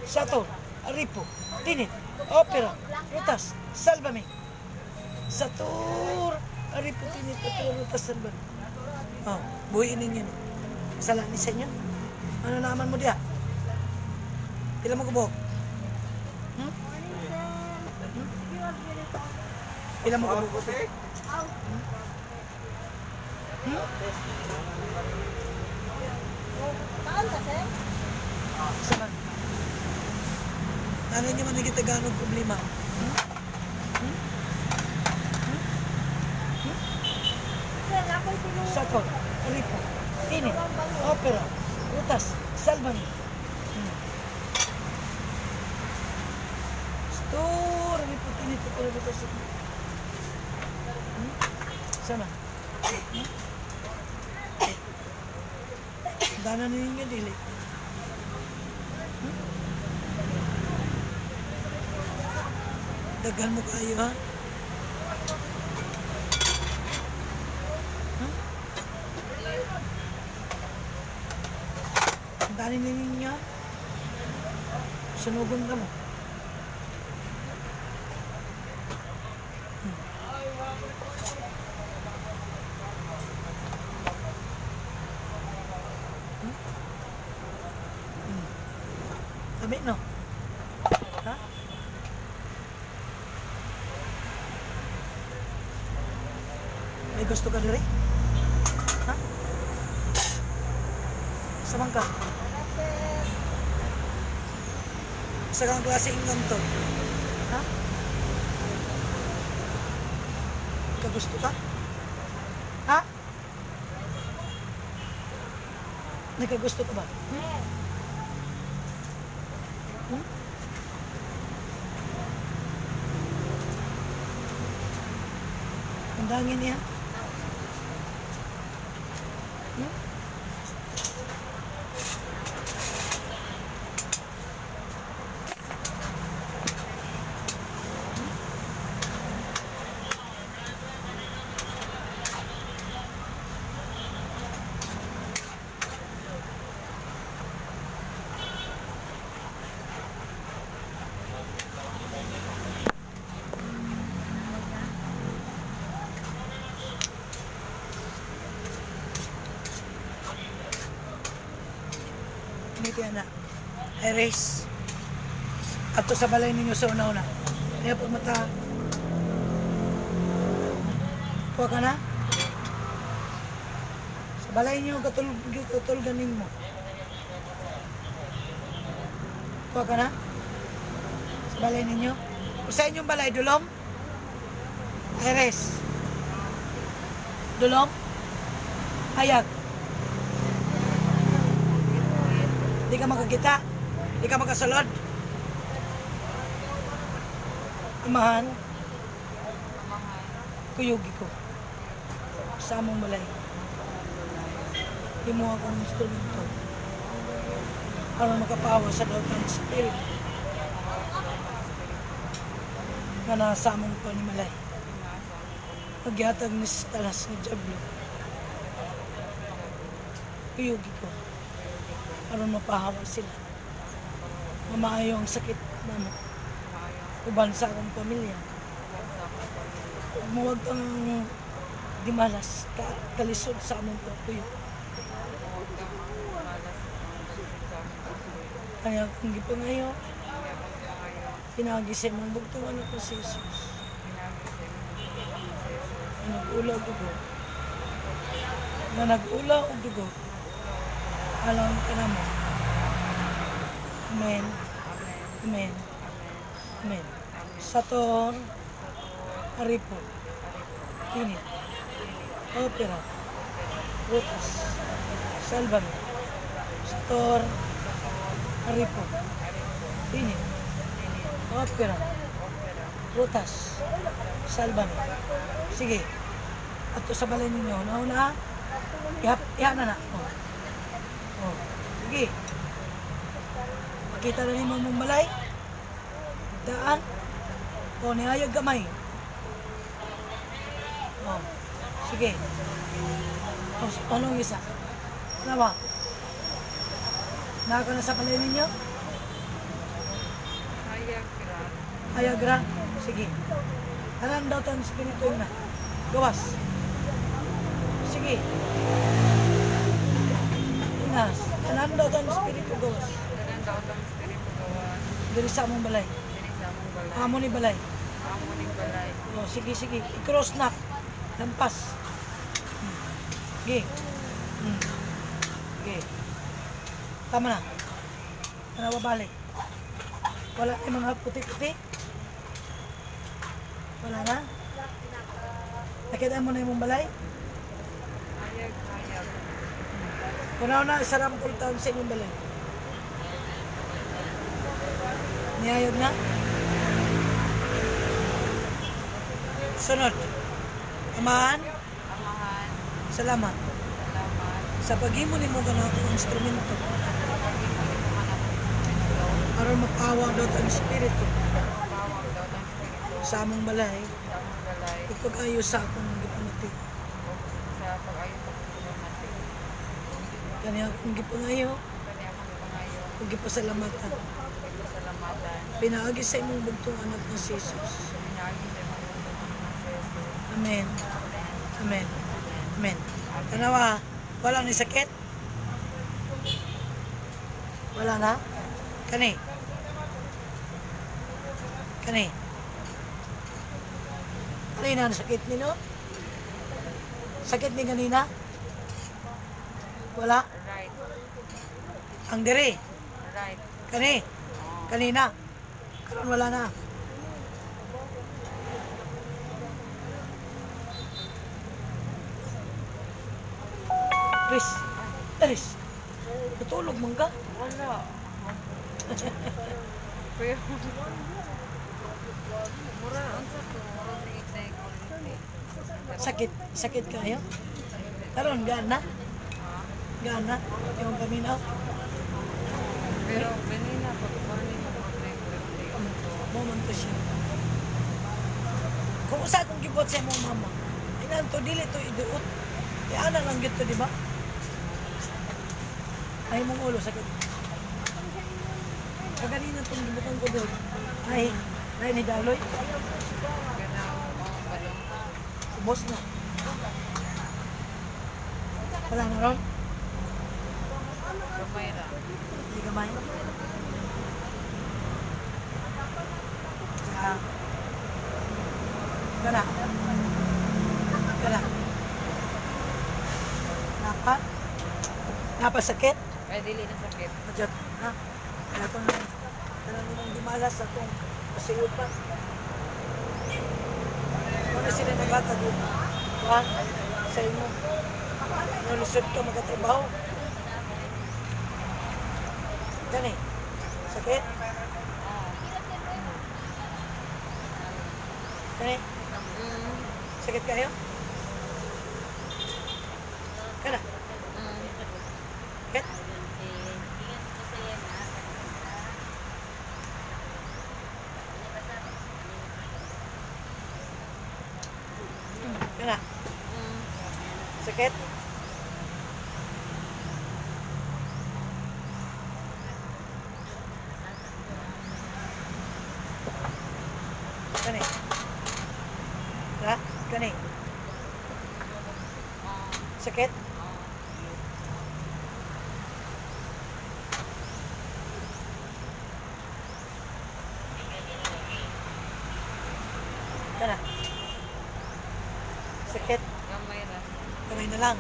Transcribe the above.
Sator, Aripo, Tinit, Opera, Rutas, Sálvame. Sator, Aripo, Tinit, Opera, Rutas, Sálvame. Oh, buhiin ninyo. Kasalanan sa inyo. Ano naman mo diya? Pila mo kubok? Hmm? Hmm? Pila mo kubok? Hmm? Taon ka, sir? Sama. Ano niyo man naging problema? Hmm? Hmm? Hmm? Sir, ako'y tinulong. Sator, Aripo, Tinit, Opera, Rutas, Sálvame. Sator, Aripo, Tinit, Opera, Rutas, Sálvame. Hmm? Sama. Hmm? Dana ninyo dili. Hmm? Daghan mo kayo, ha? Ang dami ninyo. Sunugon ka mo. Hmm. Hmm. Tabi, no? Ha? May gusto ka diri? Ha? Samang ka? Sa kang klase ingon to. Ha? Kagusto ka? Ha? Nagkagusto ka ba? Hmm? Hmm? Ang dangin niya. Hmm? Ngiti na. Iris. Ato sa balay ninyo sa una-una. Kaya pag mata. Kuha ka na? Sa balay niyo, katulganin mo. Kuha ka na? Sa balay ninyo? O sa inyong balay, dulom? Iris. Dulom? Hayag. Di ka makakita. Di ka makasulod. Amahan, kuyugi ko. Sa among balay. Imo akong instrumento. Aron makapawa sa daotang spirit nga nasa among panimalay. Pagyatag ni Satanas nga Diablo. Kuyugi ko aron mapahawa sila. Mamaayo ang sakit namo. Uban sa akong pamilya. Ug Muwag kang dimalas ka, kalisod sa among pagpuyo. Kaya kung gipangayo, pinagi sa imong bugtungan ako si Jesus. Nga nag-ula og dugo. Nga nag-ula og dugo. Alang kanamo. Amen. Amen. Amen. Sator, Aripo, Tinit, Opera, Rutas, Sálvame, Sator, Aripo, Tinit, Opera, Rutas, Sálvame. Sige, ato sa balay ninyo. Nauna, ihap, iha na na. Oh. Oh. Sige. Makita na nimo mong balay. Daan. O, nihayag gamay. Oh. Sige. Anong isa? Dalawa. Naka na sa balay ninyo? Hayag ra. Ayagra? Sige. Tanan daw tang espiritu na. Gawas. Sige. Inas. Tanan daw tang espiritu gawas. Tanan daw tang espiritu gawas. Diri sa among balay. Diri sa among balay. Amo ni balay. Amo ning balay. Oh, sige, sige. I-cross na. Lampas. Sige. Sige. Tama na. Tanawa balik. Wala na yung mga puti-puti. Wala na. Nakita mo na yung balay? Hayag, hayag. Kunaw na, isarampol taon sa inyong balay. Niyayog na? Sunod. Amahan, Amahan, salamat. salamat. Sa paghimo nimo kanang instrumento Sa paghimo nimo kanang instrumento, aron mapawag daw ang espiritu mapawag daw tang espiritu sa among balay sa among balay ug pag-ayo sa akong gipamati. ug sa pag-ayo sa akong gipamati. Kani akong gipangayo Kani akong gipangayo ug gipasalamatan. ug gipasalamatan. Pinaagi sa imong bugtong anak nga si Jesus. Pinaagi sa imong bugtong anak nga si Jesus. Amen. Amen. Amen. Amen. Tanawa, wala ni sakit? Wala na? Kani? Kani? Kanina ang sakit ni no? Sakit ni kanina? Wala? Right. Ang diri? Right. Kani? Oh. Kanina? Karon wala na. Chris, Chris, natulog man ka? Wala. Kuya. Mura, unsa to? Mura tingig na kuryente. Sakit, sakit kayo? Karon gaan na? Gaan na? Yung paminaw? Pero ganina pag mura ni mo kuryente. Mo man to siya. Kung usa akong gibuhat sa imong mama, inanto dili to iduot. Iana lang gyud to, di ba? Ay mong ulo sakit. Kaganina tong gibutan ko doon. Ay, ay ni Daloy, Ganaw, oh, balong. ubos na. Wala na ron? Gamay ra. Hindi gamay. Ah. Kana. Kana. Napa? Napa sakit? Ay, dili na sakit. Madyat. Ha? Kaya itong tanang mong dimalas sa itong pasiyupan. Wala sila naghatag og kuan sa imo. Nalusod ka magkatrabaho. Gani. Sakit? Gani. Sakit kayo? Kana. Sakit? Kana. Sakit? Kani. Ha? Kani. Sakit? Kana. Sakit? Gamay ra. Kamay na lang.